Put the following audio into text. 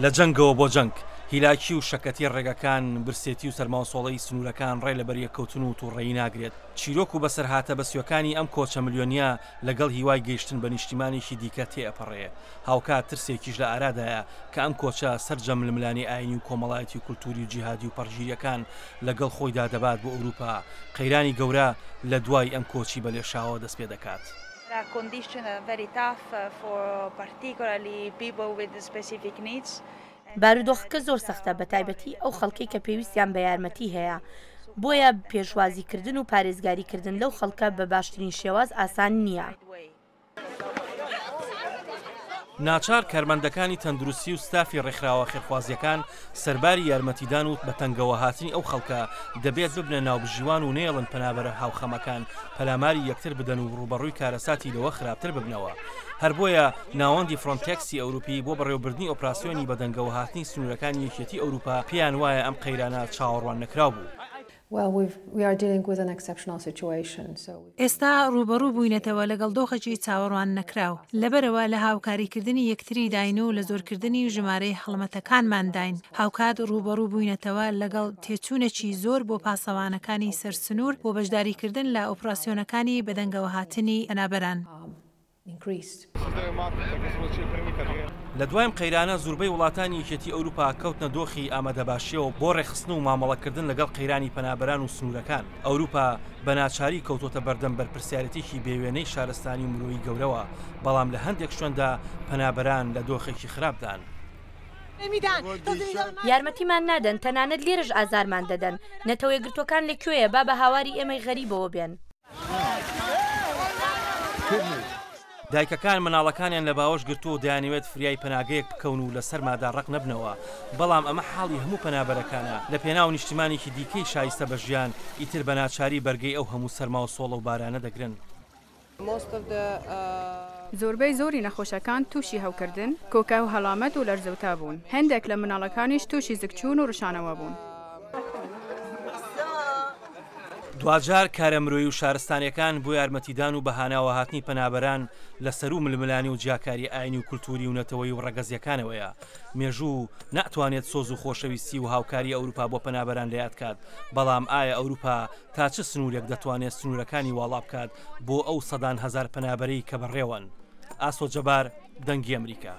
لە جەنگەوە بۆ جەنگ، هیلاکی و شەکەتی ڕێگەکان، برسێتی و سەرماوسۆڵەی سنوورەکان ڕێ لە بەریەککەوتن و تووڕەیی ناگرێت. چیرۆک و بەسەرهاتە بەسوێکانی ئەم کۆچە ملیۆنییە لەگەڵ هیوای گەیشتن بە نیشتیمانێکی دیکە تێئەپەڕێ. هاوکات ترسێکیش لە ئارادایە کە ئەم کۆچە سەرجەم ململانێ ئایینی و کۆمەڵایەتی و کولتووری و جیهادی و پەڕگیرییەکان لەگەڵ خۆیدا دەبات بۆ ئەوروپا. قەیرانی گەورە لە دوای ئەم کۆچی بەلێشاوە دەستپێدەکات. بارودۆخەکە زۆر سەختە، بەتایبەتی ئەو خەڵکەی کە پێویستیان بە یارمەتی هەیە، بۆیە پێشوازیکردن و پارێزگاریکردن لەو خەڵکە بە باشترین شێواز ئاسان نییە. ناچار کارمەندەکانی تەندروستی و ستافی ڕێکخراوە خێرخوازییەکان سەرباری یارمەتیدان و بەتەنگەوەهاتنی ئەو خەڵکە، دەبێت ببنە ناوبژیوان و نەیەڵن پەنابەرە هاوخەمەکان پەلاماری یەکتر بدەن و ڕووبەڕووی کارەساتی لەوە خراپتر ببنەوە. هەر بۆیە ناوەندی فرۆنتێکسی ئەوروپی بۆ بەڕێوەبردنی ئۆپراسیۆنی بەدەنگەوەهاتنی سنوورەکانی یەکێتی ئەوروپا پێیان وایە ئەم قەیرانە چاوەڕواننەکراو بوو. ئێستا ڕووبەڕوو بووینەتەوە لەگەڵ دۆخێکی چاوەڕواننەکراو، لەبەرئەوە لە هاوکاریکردنی یەکتریداین و لە زۆرکردنی ژمارەی هەڵمەتەکانمانداین، هاوکات ڕووبەڕوو بووینەتەوە لەگەڵ تێچوونێکی زۆر بۆ پاسەوانەکانی سەر سنوور بۆ بەشداریکردن لە ئۆپراسیۆنەکانی بەدەنگەوەهاتنی پەنابەران. لە دوایم قەیرانە زوربەی وڵاتانی یەکێتی ئەوروپا کەوتنە دۆخی ئامادەباشیەوە بۆ ڕێکخستن و مامەڵەکردن لەگەڵ قەیرانی پەنابەران و سنورەکان. ئەوروپا بە ناچاری کەوتۆتە بەردەم بەرپرسیارێتیەکی بێ وێنەی شارستانی و مرۆیی گەورەوە، بەڵام لە هەندێک شوێندا پەنابەران لە دۆخێکی خراپدان. یارمەتیمان نادەن، تەنانەت لێرەش ئازارمان دەدەن. نەتەوەیەکگرتووەکان لە کوێیە؟ با بە هاواری ئێمەی غەریبەوە بێن. دایکەکان منداڵەکانیان لە باوەش گرتووە و دەیانەوێت فریای پەناگەیەک بکەون و لە سەرمادا ڕەق نەبنەوە، بەڵام ئەمە حاڵی هەموو پەنابەرەکانە، لە پێناو نیشتیمانێکی دیکەی شایستە بە ژیان، ئیتر بە ناچاری بەرگەی ئەو هەموو سەرما و سۆڵە و بارانە دەگرن. زۆربەی زۆری نەخۆشەکان تووشی هەوکردن، کۆکە و هەڵامەت و لەرزەوتا بوون، هەندێک لە منداڵەکانیش تووشی زگچوون و ڕشانەوە بوون. دواجار کارە مرۆیی و شارستانیەکان بۆ یارمەتیدان و بەهاناوەهاتنی پەنابەران لە سەروو ململانێ و جیاکاریە ئاینی و کولتووری و نەتەوەیی و ڕەگەزیەکانەوەیە. مێژوو ناتوانێت سۆز و خۆشەویستی و هاوکاری ئەوروپا بۆ پەنابەران لەیاد کات، بەڵام ئایا ئەوروپا تا چ سنوورێک دەتوانێت سنوورەکانی واڵا بکات بۆ ئەو سەدان هەزار پەنابەرەی کە بەڕێوەن؟ ئاسۆ جەبار، دەنگی ئەمریکا.